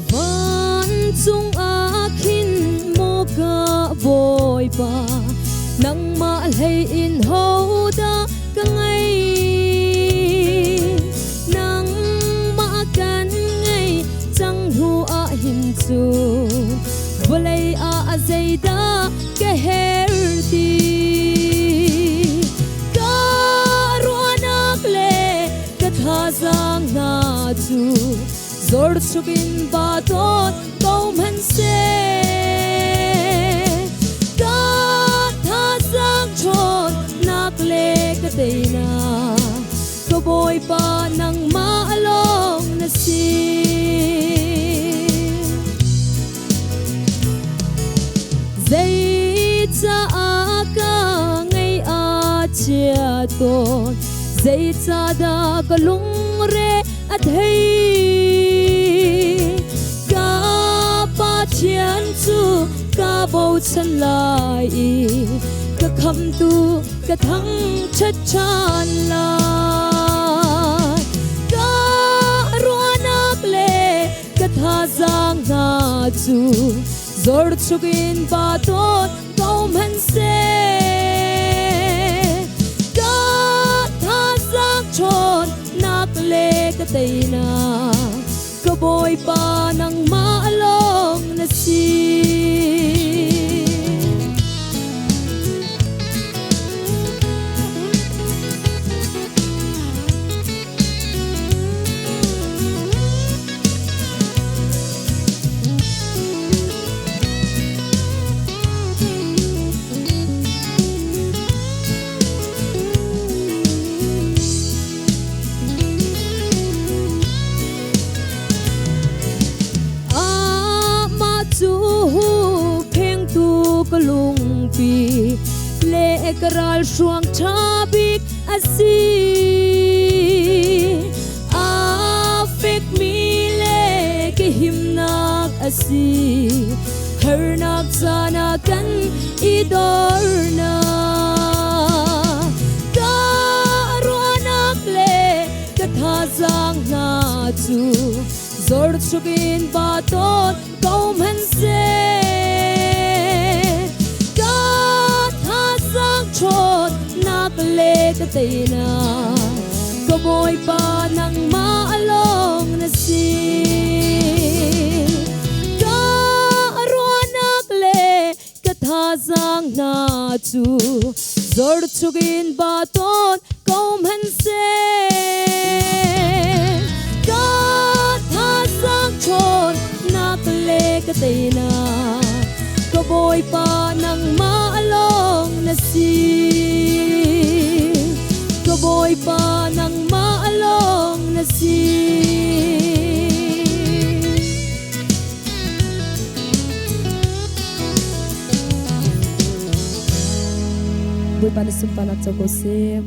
Vancung ah khin maw ka Bawipa, nangmah hlei in hodah ka ngei? Nangmah kan ngei cang hnu ah hin cun vawlei ah zeidah ka her ti? Ka ruahnak le ka thazaang hna cu zorchuk in ba dawt ko hmanhseh. Ka thazaang ṭhawnnak le ka teinak, ka Bawipa nangmah lawng na si. Zeicah ka ngaih a chia tawn? Zeicahdah ka lungre a thei? Ka Pathian cu ka bochan lai i ka khamtu ka thangṭhat ṭhan lai. Ka ruahnak le ka thazaang hna cu zorchuk in pa tawn ko hmanhseh. Ka thazaang ṭhawnnak le ka teinak, ka Bawipa nangmah lawng na si. Amah cu phengtu ka lungpi le ka ralhruang ṭha bik a si. A fekmi le ka himnak a si. Harnak caan ah kan i dornak. Ka ruahnak le ka thazaang hna cu zorchuk in pa tawn ko hmanhseh. Ka thazaang ṭhawnnak le ka teinak, ka Bawipa nangmah lawng na si. Ka ruahnak le ka thazaang hna cu zorchuk in ba tawn ko hmanhseh. Ka thazaang ṭhawnnak le ka teinak, ka Bawipa nangmah lawng na si. Ka Bawipa nangmah lawng na si. Bawipa na sunparnak co ko seh.